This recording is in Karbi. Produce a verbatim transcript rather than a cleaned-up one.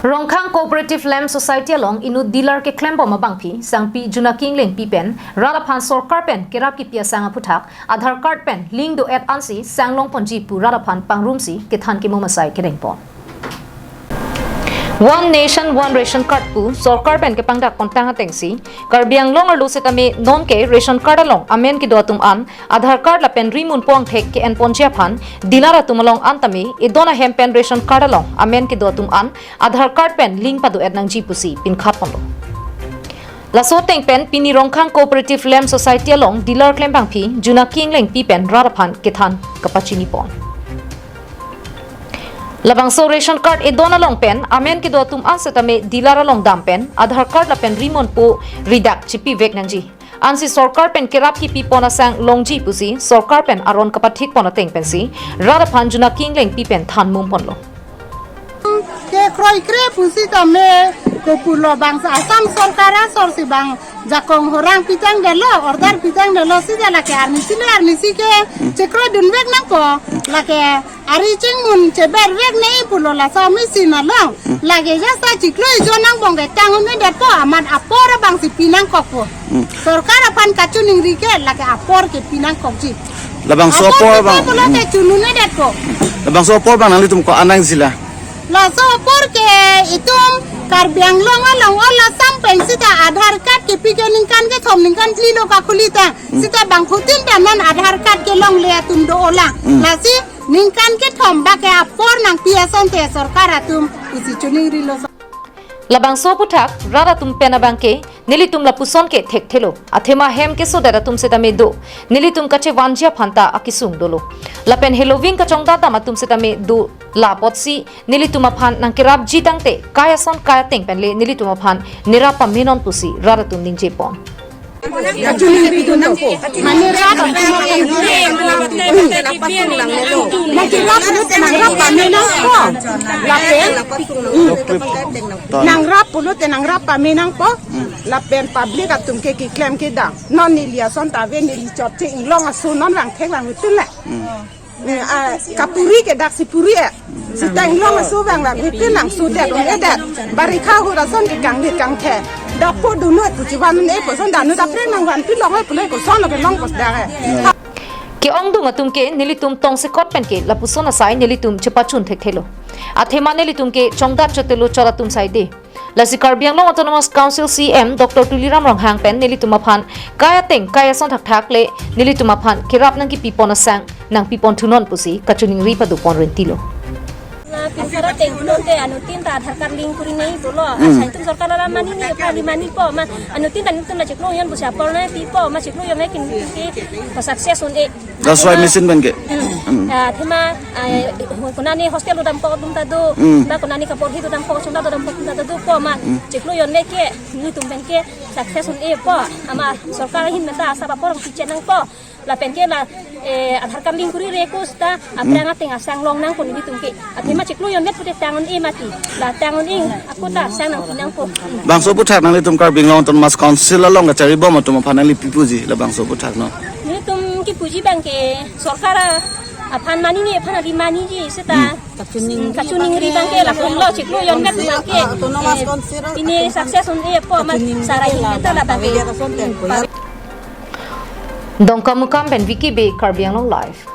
Rongkhang Cooperative Lamp Society along inut dealer keklembom abangpi, Sangpi Junaki Englengpi pen rat aphan sorkar pen kerap kipi asang aphuthak Aadhaar card pen link do-et ansi sang longponji pu rat aphan pangrumsi kethan kemum asai kedengpon. One Nation One Ration Card pu sorkar pen kepangdak pontang atengsi Karbi Anglong arlo setame nonke ration card along amen kedo atum an Aadhaar card lapen rimunpo angthek ke-enponji aphan dealer atum along an tame edon ahem pen ration card along amen kedo atum an Aadhaar card pen link pado-et nangji pusi pinkhatponlo. Laso ateng pen pini Rongkhang Cooperative Lamp Society along dealer klembangpi Junaki Englengpi pen rat aphan kethan kapachinipon. Labangso ration card edon along pen amen kedo atum an setame dealer along dam pen Aadhaar card lapen rimunpo ridak chipivek nangji. Ansi sorkar pen kerap kipipon asang longji pusi sorkar pen aron kapathikpon ateng pensi rat aphan Junaki Englengpi pen than mumponlo. Kekroi kre pusitame kopulo bangso Assam sorkar asorsi bang jakong horang pitangdetlo, order pitangdetlo sita lake arnisi le arnisi ke chekroidunvek nangpo, lake ari chingmun chebervek nangji pulo laso machine along. Lake jasa chiklo ijon angbong ke tang un-edetpo, amat apor abangsi pinangkokpo. Sorkar aphan kachiningri ke lake apor ke pinangkokji. Labangso apor apor ke bang, pulo ke chun un-edetpo. Labangso apor bang nanglitum ko-an nangji la? Laso apor ke itum Karbi Anglong along all Assam pen sita Aadhaar card kepi ke ningkan kethom ningkan phli lo kakhulitang. Sita bangphutin ta non Aadhaar card kelongle atum do-o lang. Lasi ningkan kethom bak ke apor nangpi asonte sorkar atum pusi chiningrilo. Labangso aphuthak rat atum pen abangke nelitum lapuson ke thekthelo. Athema hem kesodet atum setame do. Nelitum kachevanji aphan ta akesung dolo. Lapen heloving kachongdat dam atum setame do. La apotsi nelitum aphan nangkerapji tangte kai ason kai ateng pen le nelitum aphan nerap pamenon pusi rat atum ningjepon. Mane rat atum aphan nangkerap pulote nangrap pamenangpo. Lapen nangrap pulote nangrap pamenangpo. Lapen public atum ke keklem kedam. Non neli ason ta ave, neli chotche inglong aso non vangthek vangtun le. Eh, ah, kapuri ke daksi puri eh. Sita inglong aso vang la, within lang so det, ong edet. Barikha ahut ason ke kangdit kangthe. Dapo dunut pusi van un-e puson danu dapreng nangvanpi long eh pule koson lo ke longpos dak eh. Ke-ongdung atum ke nelitum tongsekot pen ke lapuson asai nelitum chepachun thekthelo. Athema nelitum ke chongdat chotelo chot atum saide. Lasi Karbi Anglong Autonomous Council C E M Doctor Tuliram Ronghang pen nelitum aphan kai ateng kai ason thakthak le nelitum aphan kerap nangkipipon asang nangpipon thunon pusi kachiningri padopon rentilo. La pinsara ateng pulote anuttin ta Aadhaar card link kuri nangji pulo. Asai itum sorkar alam mani ni aphan mani po ma anuttin ta nelitum ta chiklo jon pusi apor nangpipo ma chiklo jon nangkin ke success un-e. That's why machine pen ke. Hmm. Ah, athema, ah, konani hostel dodamkok atum ta do, ba konani kaporhi dodamkok, chongdat dodamkok atum ta dopo ma, chiklo jon le ke, nelitum pen ke success un-epo, ama sorkar ahin menta asap apor kichenangpo, lapen ke la, eh, Aadhaar card link kuri rekus ta, aphrang ateng asang longnangpo nelitum ke. Athema chiklo jon vet pute tang un-e mati. La tang un-e ako ta sang nangpinangpo. Bangso aphuthak nanglitum Karbi Anglong Autonomous Council along kacharibom atum aphan nangli pi puji labangso aphuthak no? Nelitum kipuji abangke sorkar aphan mani ni aphan adi maniji seta. Hmm. Kachiningri abangke lapulo chiklo jon vet abangke. Autonomous Council ini success un-epo ma sara ini ta labangke. Dongkamukam pen Vicky Bey, Karbi Anglong Live.